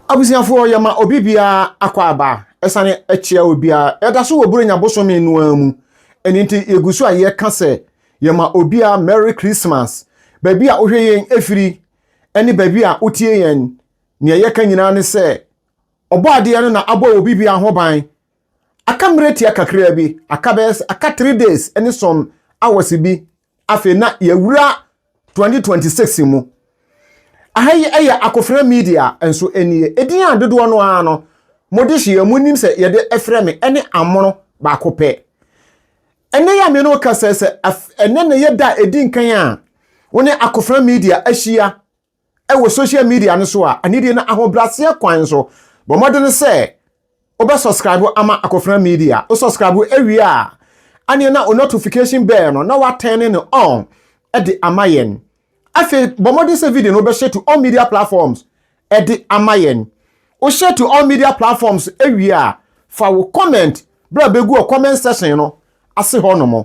Abusuafoɔ, yɛma obi biara akɔ aba, ɛsane akyia obiara. Ɛda so wɔ Buronya bosome no ara mu. Ɛno nti yɛgu so a yɛka sɛ yɛma obiara Merry Christmas. Baabi a wohwɛ yɛn ɛfiri ɛne baabi a wotie yɛn, nea yɛka nyinaa ne sɛ ɔbɔ adeɛ no na abɔ obi biara ho ban. Aka mmerɛ tia kakraa bi, aka bɛyɛ aka 3 days ne some hours bi, afei na yɛwura 2026 mu. Aha yi yɛ Akofena Media nso nie. Edin a dodoɔ no ara no mode hyɛ mu nim sɛ yɛde frɛ me ne Amono baako pɛ. Ɛnɛ yɛ a me no ka sɛ ɛnɛ na yɛ da a ɛdi nkan a wo ne Akofena Media ahyia ɛwɔ social media no so a, anidie no ahobrɛaseɛ kwan so, bɔ mmɔden sɛ wobɛ subscribe ama Akofena Media. Wo subscribe awie a, aneɛ na o notification bell no na waturn no on ɛde ama yɛn. Afei bɔ mmɔden sɛ video no wobɛhyɛ to all media platforms ɛde ama yɛn. Wohyɛ to all media platforms awie a, fa wo comment berɛ a bɛgu wɔ comment section no ase hɔ nom.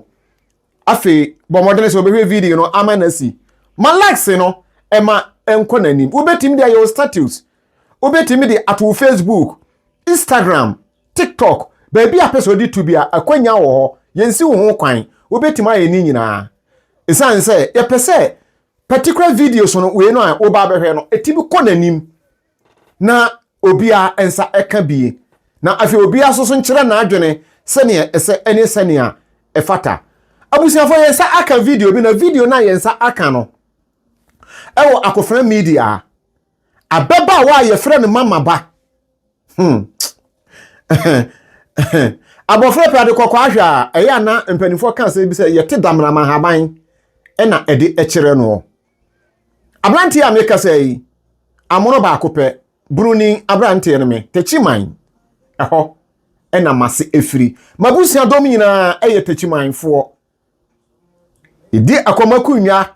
Afei bɔ mmɔden sɛ wobɛhwɛ video no ama no asi ma likes no ɛma ɛnkɔ n'anim. Wobɛtumi de ayɛ wo status, wobɛtumi de ato wo Facebook, Instagram, TikTok, baabi a pɛ sɛ wode to bi a, akwanya wɔ hɔ. Yɛnsi wo ho kwan, wobɛtumi ayɛ ne nyinaa, ɛsiane sɛ yɛpɛ sɛ particular videos no wei no a woba bɛhwɛ no ɛtumi kɔ n'anim na obiara nsa ɛka bie, na afei obiara nso so nkyerɛ n'adwene sɛnea ɛsɛ ɛne sɛnea ɛfata. Abusuafoɔ, yɛn nsa aka video bi, na video no a yɛn nsa aka no ɛwɔ Akofena Media, abɛbaawa a yɛfrɛ no Mama Ba. Abɔfra pɛ ade kɔkɔɔ ahwɛ a, ɛyɛ ana mpanimfoɔ ka sɛ bi sɛ yɛte damnama haban ɛna ɛde ɛkyerɛ no. Aberanteɛ a mekasa yi, Amono baako pɛ, Buroni aberanteɛ no, me Takyiman ɛhɔ ɛna mase efiri. Mabusua dɔm nyinaa ɛyɛ Takyimanfoɔ. Ɛdi akɔmakunnwa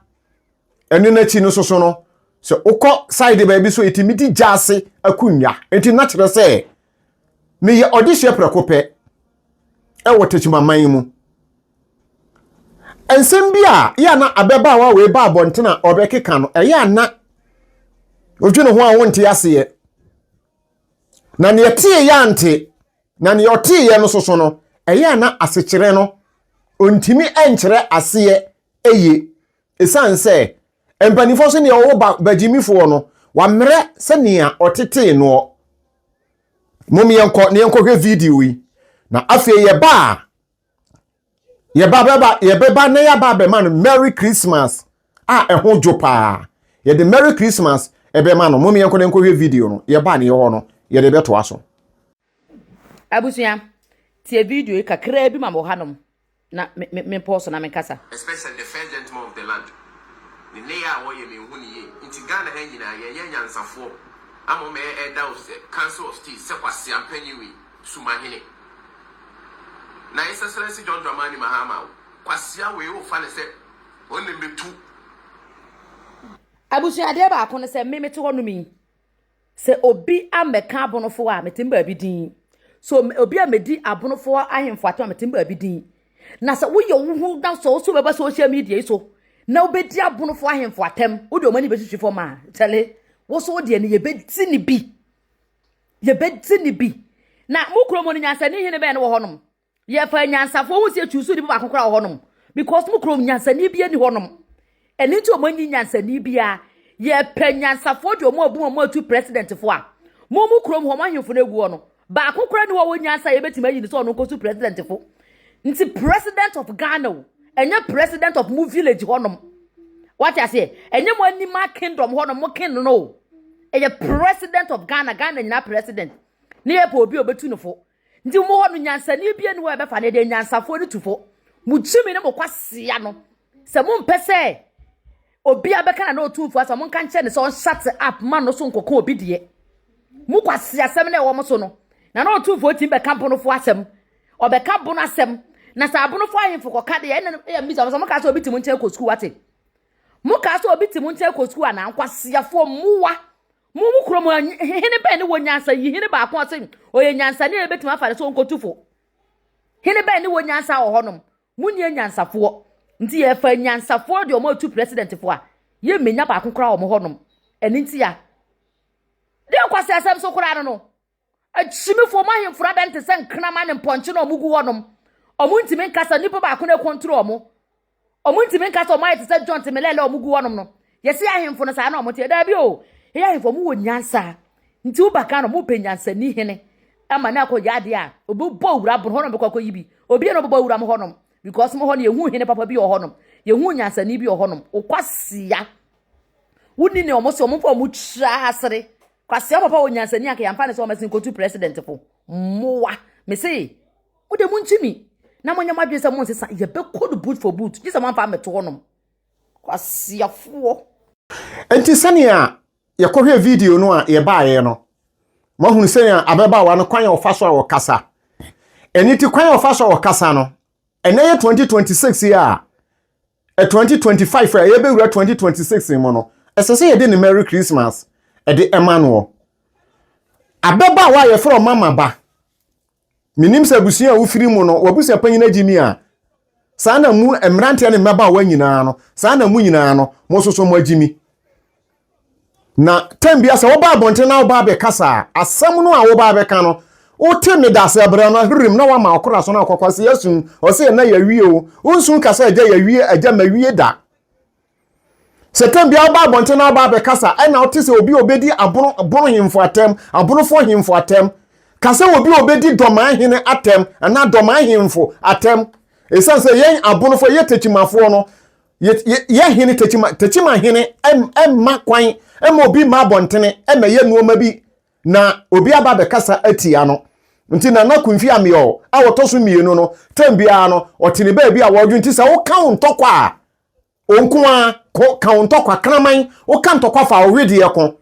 ɛno n'akyi no soso no, sɛ wokɔ side baabi so, ɛtumi di gyaase akonnwa. Nti na kyerɛ sɛ meyɛ ɔdehyeɛ prɛko pɛ ɛwɔ Takyimaman mu. Nsɛm bi a yɛ ana abɛbaawa wei ba abɔnten a ɔbɛkeka no, ɛyɛ ana odwene ho a wonte aseɛ, na neɛ tee yɛ ante, na neɛ ɔteeɛ no soso no, ɛyɛ ana asekyerɛ no ɔntumi nkyerɛ aseɛ ɛye, ɛsiane sɛ mpanimfoɔ so neɛ ɔwɔ ba bagyimifoɔ no wammerɛ sɛnea ɔtetee noɔ. Mom yɛnkɔ na yɛnkɔhwɛ video yi, na afei yɛba a yɛba bɛba yɛbɛba na yɛaba abɛma no Merry Christmas a ɛho dwo paa. Yɛde Merry Christmas ɛbɛma no. Mom yɛnkɔ na yɛnkɔhwɛ video no. Yɛba ne yɛhɔ no, yɛde bɛtoa so. Abusua, tie video yi kakraa bi ma wɔ hanom na me me me pɔɔ so na menkasa. Especially the first gentleman of the land, ne ne yɛ a wɔyɛ me nhu ne yie. Nti Ghana ha nyinaa yɛnyɛ nyansafoɔ ama ɔma ɛda Council of State sɛ Kwasea mpanyin wei sumahene na His Excellency John Dramani Mahama o Kwasea wei wofa ne sɛ ɔne mbɛtu. Abusua, adeɛ baako no sɛ me mete hɔ nom yi, sɛ obi amɛka Abonofoɔ a mete baabi din so, obi a medi Abonofoɔ ahemfo ato a mete baabi din, na sɛ woyɛ wo ho na sɛ wo so bɛba social media yi so na wobɛdi Abonofoɔ ahemfo atɛm, wode ɔmo ani bɛhwehwɛ fam a, kyɛle wo so wodeɛ no yɛbɛdi ne bi, yɛbɛdi ne bi. Na mo kurom no, nyansani hene bɛn no wɔ hɔnom? Yɛfa nyansafoɔ ho sɛ tuusu nipa baako koraa wɔ hɔnom, because mo kurom nyansani bi ani hɔnom. Ɛno nti ɔmo anyi nyansani biara. Yɛpɛ nyansafoɔ de ɔmo abu ɔmo atu presidentfoɔ a, mo kurom hɔ, mo ahemfo no egu hɔ no, baako koraa ni wɔ wɔ nyansa a yɛbɛtumi ayi ne sɛ ɔno nkɔsu presidentfo. Nti President of Ghana o, ɛnyɛ president of mo village hɔnom, wate aseɛ? Ɛnyɛ mo animal kingdom hɔnom, mo king no o, ɛyɛ President of Ghana, Ghana nyinaa president ne yɛpɛ obi a obetu no fo. Nti mo hɔ no, nyansani bi ani hɔ a ɛbɛfa ne deɛ nyansafoɔ no tu fo. Mo kyimi ne mo kwasia no sɛ mompɛ sɛ obi abɛka na otumfo asɛ monka nkyerɛ ne sɛ ɔnshut up ma no so nkɔka obi deɛ. Mo kwasia asɛm na ɛwɔ mo so no, na otumfoɔ timi bɛka Bonofo asɛm, ɔbɛka Bono asɛm, na sɛ Abonofo ahemfo kɔka deɛ, ɛna ɛyɛ mbisa sɛ moka sɛ obi te mo nkyɛn kɔ sukuu, wate? Moka sɛ obi te mo nkyɛn kɔ sukuu anaa? Nkwasiafoɔ mmoa, mo kurom hene bɛn ne wɔ nyansa yi? Hene baako ɔse ɔyɛ nyansani a ebɛtumi afa ne so nkɔtufo, hene bɛn ne wɔ nyansa wɔ hɔnom? Mo nie nyansafoɔ nti yɛfa nyansafoɔ deɛ ɔmo atu presidentfoɔ a, yɛ mmenya baako koraa wɔ mo hɔnom. Ɛne nti ya. Deɛ nkwasi asɛm so koraa no no. Akyimifoɔ mo ahemfo adan te sɛ nkraman ne mpɔnkye na ɔmo gu hɔnom. Ɔmo ntumi nkasa nipa baako na ɛkɔntro ɔmo. Ɔmo ntumi nkasa ɔmo ayɛ te sɛ John Temelele a ɔmo gu hɔnom no. Yɛsi ahemfo no saa na ɔmo teɛ. Daabi o. Yɛyɛ ahemfo ɔmo wɔ nyansa. Nti woba Ghana ɔmo pɛ nyansani hene ama ne akɔ yɛ adeɛ a obi bɔ wura bono hɔnom bɛkɔ akɔyi bi. Obi na ɔbɛbɔ wura mo hɔnom because mo hɔ no yɛhu hene papa bi wɔ hɔnom. Yɛhu nyansani bi wɔ hɔnom. Okwasia. Wonni ne ɔmo sɛ ɔmo mfa ɔmo kyira asere. Kwasia papa wɔ nyansani anka yɛmfa ne sɛ ɔmɛsen kɔtu president fo. Mmoa. Mese mo de mo nkyimi na monyɛ mo adwene sɛ mo nsesa yɛbɛkɔ no boot for boot gye sɛ moamfa ammɛto hɔnom. Kwasiafoɔ. Enti sɛnea yɛkɔhwɛɛ video no a yɛbaeɛ no, moahunu sɛnea ababaawa no kwan a ɔfa so a ɔkasa. Ɛno nti kwan a ɔfa so a ɔkasa no, ɛnɛ yɛ 2026 yi a, 2025 a yɛbɛwura 2026 mu no, ɛsɛ sɛ yɛde ne Merry Christmas ɛde ɛma noɔ. Ababaawa a yɛfrɛ ɔmama ba, Menim sɛ abusua a wofiri mu no, w'abusua panyin agye mi a, saa na mu mmeranteɛ ne mmabaawa nyinaa no, saa na mu nyinaa no, mo nso so moagye mi. Na tɛm bia sɛ woba abɔnten na woba abɛkasa a, asɛm no a woba abɛka no, wote me da sɛ brɛ no ahirim na wama ɔkora so na ɔkɔkɔ sɛ yɛasu, ɔsɛ ɛnɛ yɛawie o, wonsu nka sɛ agya yɛawie, agya mawie da. Sɛ tɛm biara woba abɔnten na woba abɛkasa, ɛna wote sɛ obi a obedi abono bono hemfo atɛm, abonofoɔ hemfo atɛm. Ka sɛ obi a obedi dɔmaa hene atɛm anaa dɔmaa hemfo atɛm. Esiane sɛ yɛn abonofoɔ yɛ tekyimafoɔ no, yɛ yɛ yɛ hene tekyima tekyima hene ɛmma kwan ɛma obi mma abɔntene ɛmɛyɛ nneɛma bi na obi aba abɛkasa atia no. Nti Nana Kumfi Ameyaw a ɔtɔ so mmienu no, tɛm biara no ɔte ne baabi a wɔdwo nti sɛ woka wo ntɔkwa a Wo nko ara ko ka wo ntɔkwa kraman woka ntɔkwa fa wo wedeɛ ko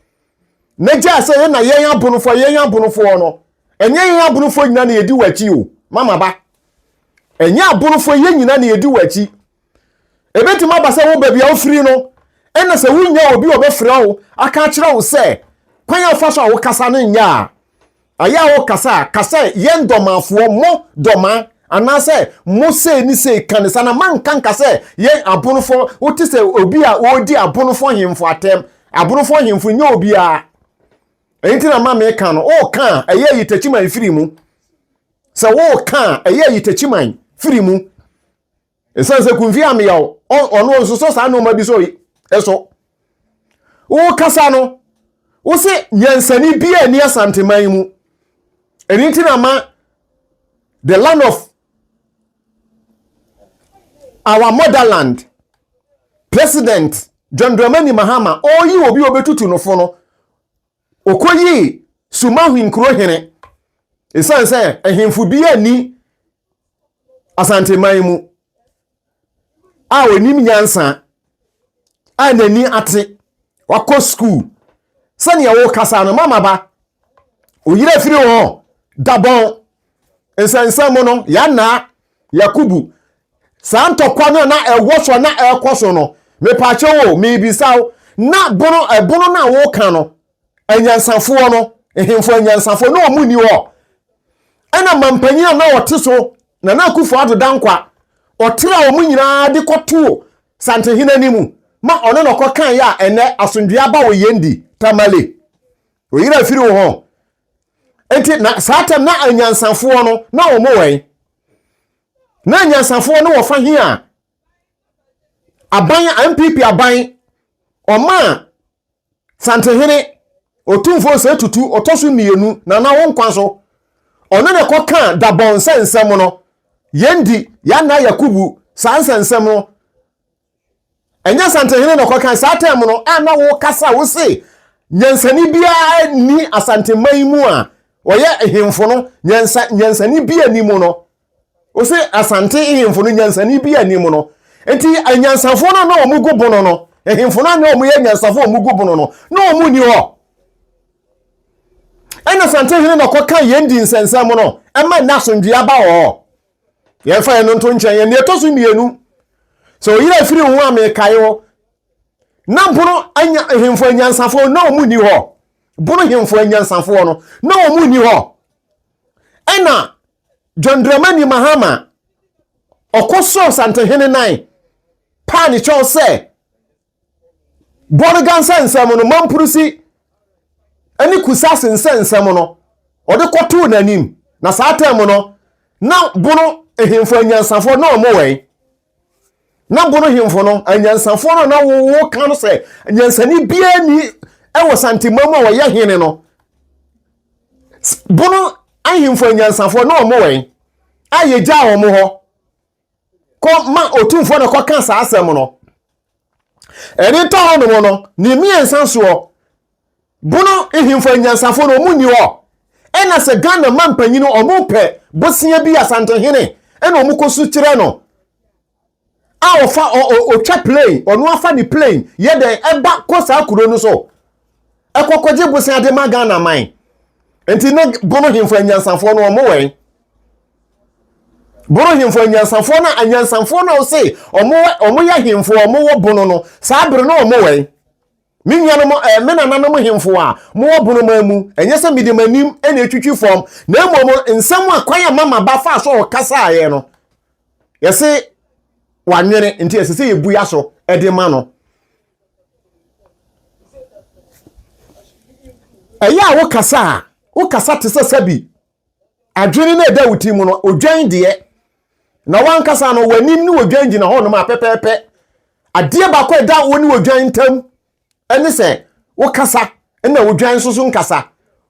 na gyaa sɛ yɛn na yɛn abonofoɔ yɛn abonofoɔ no ɛnyɛ yɛn abonofoɔ nyina na yɛdi w'akyi o mama ba ɛnyɛ abonofoɔ yɛn nyina na yɛdi w'akyi ɛbɛtumi aba sɛ wo baabi a wofiri no ɛna sɛ wonya obi a ɔbɛfrɛ wo aka akyerɛ wo sɛ kwan a wofa so a wokasa no nyɛ a Ayɛ a wokasa a, ka sɛ, Yɛn Dɔmafoɔ, mo Dɔma, anaasɛ mo sei ne sei, ka ne saa, na manka nka sɛ, Yɛn Abonofoɔ. Wote sɛ obi a ɔredi Abonofoɔ hemfo atɛm. Abonofoɔ hemfo nyɛ obiara. Ɛno nti na ma meka no, woka a, ɛyɛ ayitakyiman firi mu. Sɛ woka a, ɛyɛ ayitakyiman firi mu. Ɛsiane sɛ Kumfi Ameyaw, ɔno ɔnsosɔ saa nneɛma bi so so. Wokasa no, wo se nyansani bi a ni Asanteman mu. Ɛno nti na ma the land of our motherland, President John Dramani Mahama, ɔyi obi a ɔbɛtutu no fo no, ɔkɔyii Sumahwi nkuro hene. Ɛsiane sɛ ahemfo bi ani Asanteman mu a ɔnim nyansa a n'ani ate wakɔ sukuu sɛnea wokasa no mama ba oyere afiri hɔ dabɔn nsɛnsɛm mu no yɛanaa yakubu saa ntɔkwa no na ɛwɔ so na ɛrekɔ so no mepaakyɛ wo mebisa wo na bono ɛbono no a woka no anyansafoɔ no, nhemfo anyansafoɔ na wɔn nni hɔ. Ɛna mampanyin a na ɔte so, Nana Akufo Addo Dankwa, ɔtra wɔn nyinaa de kɔtoo Santehene anim ma ɔno na ɔkɔkaeɛ a ɛnɛ asomdwoeɛ aba wɔ Yendi, Tamale. Oyere afiri wo ho. Nti na saa tɛm na anyansafoɔ no na wɔn wɔ Na anyansafoɔ no wɔfa he a aban NPP aban ɔmaa Santehene, Otumfoɔ Osei Tutu ɔtɔ so mmienu, Nana wo nkwa so. Ɔno na ɛkɔkaa Dabɔn nsɛnsɛm no. Yɛn di, Yana Yakubu, saa nsɛnsɛm no. Ɛnyɛ Santehene na ɔkɔkaa saa tɛm no a na wokasa wo se nyansani biara nni Asanteman mu a ɔyɛ hemfo no, nyansa nyansani bi ani mu no. Ose Asante nhemfo no nyansani bi anim no. Nti anyansafoɔ no na wɔn gu bono no, nhemfo no na wɔn yɛ anyansafoɔ wɔn gu bono no, na wɔn nni hɔ. Ɛna Asante hene na ɔkɔka yɛn di nsɛnsɛm no, ɛma nna asomdwoeɛ aba wɔ hɔ. Yɛmfa yɛn no nto nkyɛn. Yɛn deɛ ɛtɔ so mmienu, sɛ oyere afiri ho a mekae hɔ, na bono anya nhemfo anyansafoɔ na wɔn nni hɔ. Bono hemfo anyansafoɔ no, na wɔn nni hɔ. Ɛna John Dramani Mahama ɔkɔ sɔɔ Santehene nan paa ne kyɛw sɛ Bɔregansa nsɛm no Mampurusi ne Kusase nsɛnsɛm no, ɔde kɔtoo n'anim. Na saa tɛm no, na Bono hemfo anyansafoɔ na wɔn wɛn. Na Bono hemfo no, anyansafoɔ no na wɔka no sɛ nyansani biara ni wɔ Santema mu a wɔyɛ hene no. Bono ahemfo anyansafoɔ na wɔn wɛn a yɛgyaa wɔn hɔ kɔ ma otumfoɔ na kɔka saa asɛm no. Ɛne ntɔ hɔ nom no, ne mmiɛnsa soɔ, bono nhemfo anyansafoɔ no ɔmo nni hɔ. Ɛna sɛ Ghana ma mpanyin ɔmo pɛ bosea bi Asantehene ɛna ɔmo kɔ su kyerɛ no a ɔfa ɔtwa plane, ɔno afa ne plane yɛ dɛn ɛba kɔ saa kuro no so ɛkɔ kɔgye bosea de ma Ghana man. Nti ne bono hemfo anyansafoɔ no ɔmo wɛn. Bono hemfo anyansafoɔ no anyansafoɔ no a ɔse ɔmo ɔmo yɛ hemfo ɔmo wɔ bono no saa bere no ɔmo wɛn. Me nuanom ɛɛ eh, me nananom hemfo a mowɔ bono man mu ɛnyɛ sɛ mede m'anim ɛna etwitwi fam na mmom nsɛm a kwan a mama ba faa so ɔkasaeɛ no yɛse wanwene nti ɛsɛ sɛ yɛbu ya so ɛde ma no. Ɛyɛ a wokasa a wokasa te sɛ sɛbi Adwene no a ɛda wo ti mu no, odwan deɛ. Na wankasa no, w'anim ne odwan gyina hɔnom a pɛpɛɛpɛ. Adeɛ baako a ɛda wo ne odwan ntam ɛne sɛ wokasa ɛna odwan nso so nkasa.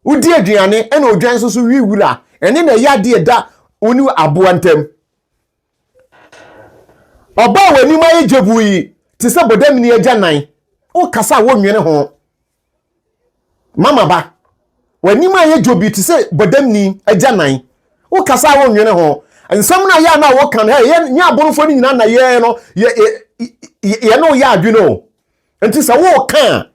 Wodi aduane ɛna odwan nso so wi wura. Ɛne na ɛyɛ adeɛ ɛda wo ne aboa ntam. Ɔbaa w'anim ayɛ gyebu yi te sɛ bɔdamini agya nan. Wokasa a wonnwene ho. Mama ba, w'anim ayɛ dwobi te sɛ bɔdamni agyanan. Wokasa a wonnwene ho. Nsɛm no a yɛ a na woka no, yɛ nyɛ aborofoɔ no nyinaa na yɛ no, yɛ yɛ ne woyɛ adwene o. Nti sɛ woka a,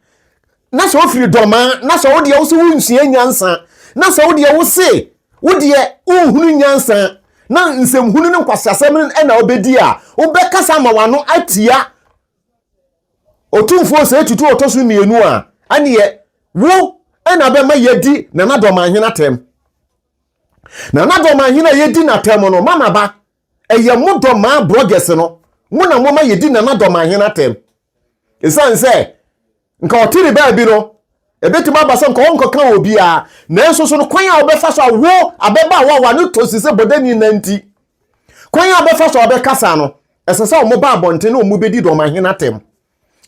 na sɛ wofiri dɔmaa, na sɛ wodeɛ wo se wonsua nyansa, na sɛ wodeɛ wo se wodeɛ wonhunu nyansa, na nsɛmhunu ne nkwaseasɛm no na wobɛdi a, wobɛkasa ama w'ano atia Otumfoɔ Osei Tutu ɔtɔ so mmienu a, ɛneɛ wo na bɛma yɛadi Nana Dɔmanhene atɛm. Nana Dɔmanhene a yɛdi n'atɛm no, mama ba, ɛyɛ mo dɔmaa bloggers no, mo na moma yɛdi Nana Dɔmanhene atɛm. Ɛsiane sɛ nka ɔte ne baabi no, ɛbɛtumi aba sɛ nka ɔnkɔka wɔ biara, nanso so no kwan a wobɛfa so a wo abɛbaawa a w'ano tɔ si sɛ bɔdani nanti, Kwan a wɔbɛfa so abɛkasa no, ɛsɛ sɛ wɔba abɔnten na wɔbɛdi dɔm ahene atɛm.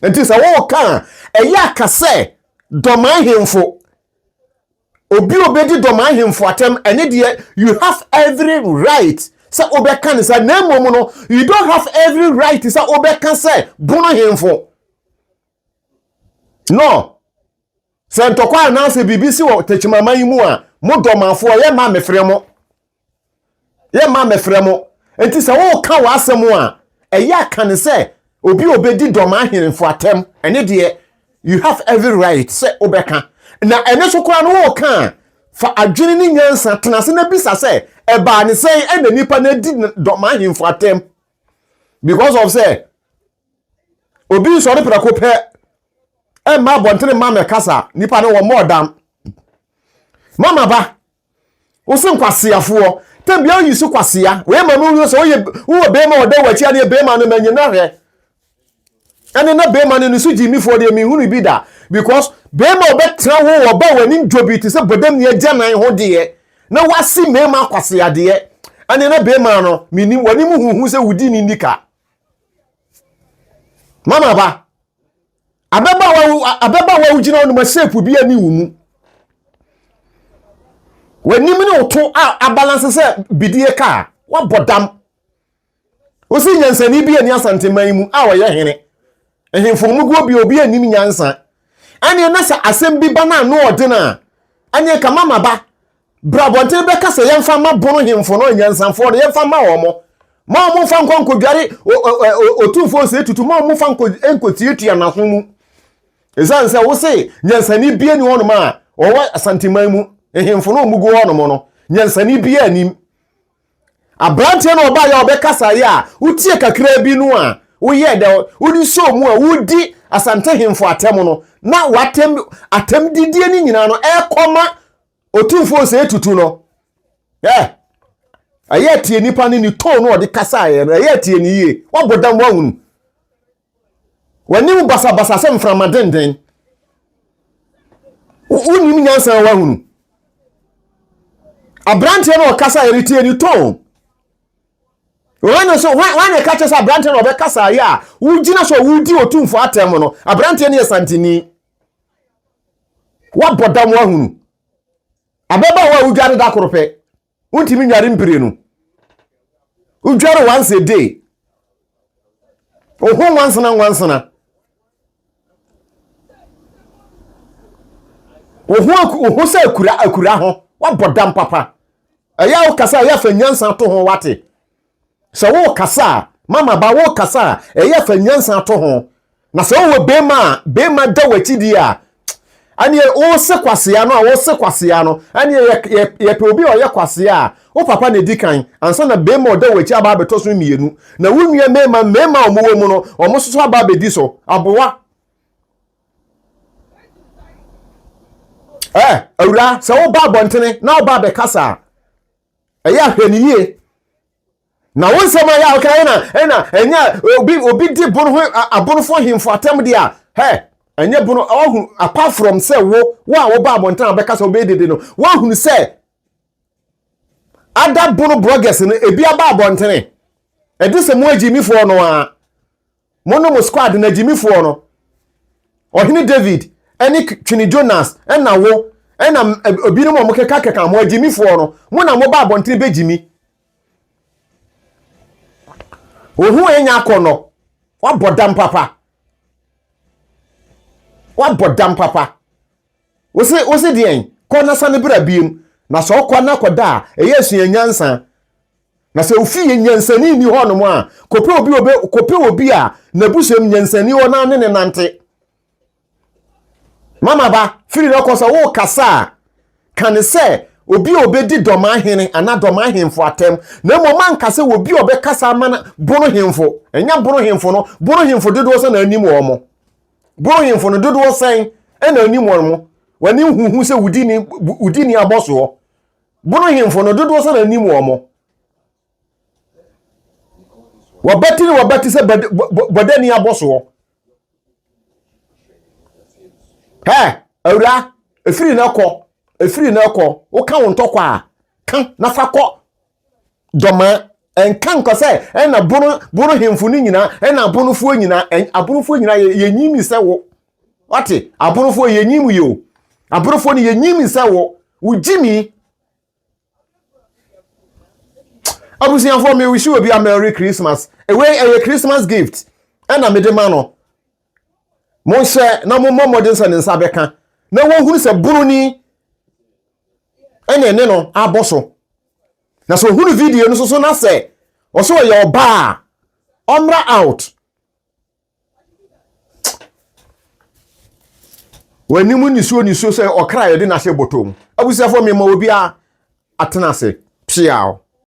Nti sɛ wɔreka a, ɛyɛ aka sɛ dɔm ahemfo, obi a ɔbɛdi dɔm ahemfo atɛm, ɛne deɛ you have every right sɛ wobɛka ne sɛ, na mmom no, you don't have every right sɛ wobɛka sɛ bono hemfo. No. Sɛ ntɔkwa anaasɛ biribi si wɔ Techimaman yi mu a, mo dɔmanfoɔ, yɛmma mmefrɛ mo. Yɛmma mmɛfrɛ mo. Enti sɛ woreka w'asɛm a, ɛyɛ a ka no sɛ obi a ɔbɛdi dɔm ahemfo atɛm. Ɛno deɛ, you have every right sɛ wobɛka. Na ɛno nso koraa no woreka a, fa adwene ne nyansa tena ase na bisa sɛ, ɛbaa ne sɛn ɛna nipa no adi dɔm ahemfo atɛm? Because of sɛ, obi nsɔre prɛko pɛ ɛmma abɔntene mma mmɛkasa, nipa no wɔmmɔɔ dam. Mama ba, Wo se nkwaseafoɔ. Tɛm bia woyi so kwasea. Wei ma no sɛ woyɛ wowɔ bɛrima ɔda w'akyi adeɛ bɛrima no manyina hwɛ. Ɛne na bɛrima no ne so gyimifoɔ deɛ menhunu bi da because bɛrima ɔbɛtena ho wɔ ba w'anim dwobi te sɛ bɔdamni agyanan ho deɛ na wase mmarima akwasea deɛ ɛne na bɛrima no menim w'anim huhu sɛ wodi ne nika. Mama ba Ababaawa ababaawa a wogyina hɔ no ma shape bi ani wo mu. W'anim ne wo to a abalanse sɛ bidie kaa wabɔ dam. Wosi nyansani bi ani Asanteman mu a ɔyɛ hene. Nhemfo mu guo bi obi anim nyansa. Ɛneɛ na sɛ asɛm bi ba na ano ɔden a, ɛneɛ ka mama ba Bra abɔnten bɛka sɛ yɛmfa mma bono hemfo no, anyansafoɔ no, yɛmfa mma wɔn. Ma wɔn mfa nkɔ nkɔdware Otumfoɔ Osei Tutu, ma wɔn mfa nkɔtuatua n'aso mu. Ɛsiane sɛ wo se nyansani bia ni hɔnom a wɔwɔ Asanteman mu, nhemfo no wɔn gu hɔnom no, nyansani bia anim. Aberanteɛ no ɔbaeɛ a ɔbɛkasaeɛ a wotie kakraa bi no a woyɛɛ dɛ wode sɔɔ mu a wodi Asante hemfo atɛm no na w'atɛm atɛm didie no nyinaa no ɛkɔma Otumfoɔ Osei Tutu no. Ɛ ɛyɛ tie nipa no ne tone no ɔde kasaeɛ no ɛyɛ tie ne yie wabɔ dam wahunu w'anim basabasa sɛ mframa denden. Wonim nyansa a woahunu. Aberanteɛ no ɔkasa yɛ no tie ne tone. Wɔn na so wɔn na ɛka kyerɛ sɛ aberanteɛ no ɔbɛkasa yɛ a wogyina so a wodi otumfo atɛm no aberanteɛ no yɛ santini. Woabɔ dam woahunu. Ababaawa a wodware da koro pɛ Wontumi nnware mprenu. Wodware once a day. Wo ho nwansena nwansena. Wo ho wo ho sɛ akura akura ho. Wabɔ dam papa. Ɛyɛ a wokasa ɛyɛ fa nyansa to ho wate. Sɛ wokasa a mama ba wokasa a ɛyɛ fa nyansa to ho. Na sɛ wowɔ bema a, bema da w'akyi di a, ɛneɛ wose kwasea no a wose kwasea no, ɛneɛ yɛpɛ obi a ɔyɛ kwasea a, wo papa na ɛdi kan, ansa na bema ɔda w'akyi aba abɛtɔ so mmienu. Na wo nua mema, mema a wɔwɔ mu no, wɔn nso so aba abɛdi so. Aboa. Ɛ, awura, sɛ woba abɔntene na woba abɛkasa a, ɛyɛ ahwɛ ne yie. Na wo nsɛm a yɛ a woka ɛna ɛna ɛnyɛ obi obi di bono ho abonofo ahemfo atɛm deɛ a hɛ ɛnyɛ bono ɔhu apart from sɛ wo wo a woba abɔnten a wobɛka sɛ wobɛyɛ dede no woahunu sɛ ada bono bloggers no ebi aba abɔntene ɛde sɛ mo agyimifoɔ no a Mo ne mo squad no agyimifoɔ no. Ɔhene David ne Twene Jonas ɛna wo ɛna ebinom a wɔkeka keka mo agyimifoɔ no. Mo na moba abɔntene bɛgyimi. Wo ho anya akɔnnɔ. Wabɔ dam papa. Wabɔ dam papa. Wose wose deɛn? Kɔ na sane bra biem. Na sɛ ɔkɔ na kɔda a, ɛyɛ sua nyansa. Na sɛ ofi yɛ nyansani nni hɔnom a, kɔpɛ obi obe kɔpɛ obi a n'abusuam nyansani wɔ na ne ne nante. Mama ba, firi no kɔ sɛ wokasa a, ka ne sɛ obi a obedi dɔm ahene anaa dɔm ahemfo atɛm, na mmom anka sɛ obi a ɔbɛkasa ama no bono hemfo. Ɛnyɛ bono hemfo no, bono hemfo dodoɔ sɛ na anim wɔn mo. Bono hemfo no dodoɔ sɛn na anim wɔn mo. W'ani huhu sɛ wodi ni wodi ni abɔsoɔ. Bono hemfo no dodoɔ sɛ na anim wɔn mo. Wɔbɛte ne wɔbɛte sɛ bɔdani abɔsoɔ. Hɛ, awura, ɛfiri na kɔ, ɛfiri na kɔ, woka wo ntɔkwa a, ka na fa kɔ dɔmaa. Ɛnka nkɔ sɛ ɛna bono bono hemfo no nyinaa ɛna abonofoɔ nyinaa abonofoɔ nyinaa yɛnyim sɛ wo wate abonofoɔ yɛnyim yɛ o abonofoɔ no yɛnyim sɛ wo wogye mi abusuafoɔ me wish obi a merry christmas ewei ɛyɛ christmas gift ɛna mede ma no monhyɛ na mommɔ mmɔden sɛ ne nsa bɛka na wɔhunu sɛ bononi ɛna ɛne no abɔ so na sɛ ohunu video no soso na sɛ ɔsɛ ɔyɛ ɔbaa a ɔmmra out w'anim nisuo nisuo sɛ ɔkra yɛde n'ahyɛ bɔtɔ mu abusuafoɔ mema obiara atena ase piaw.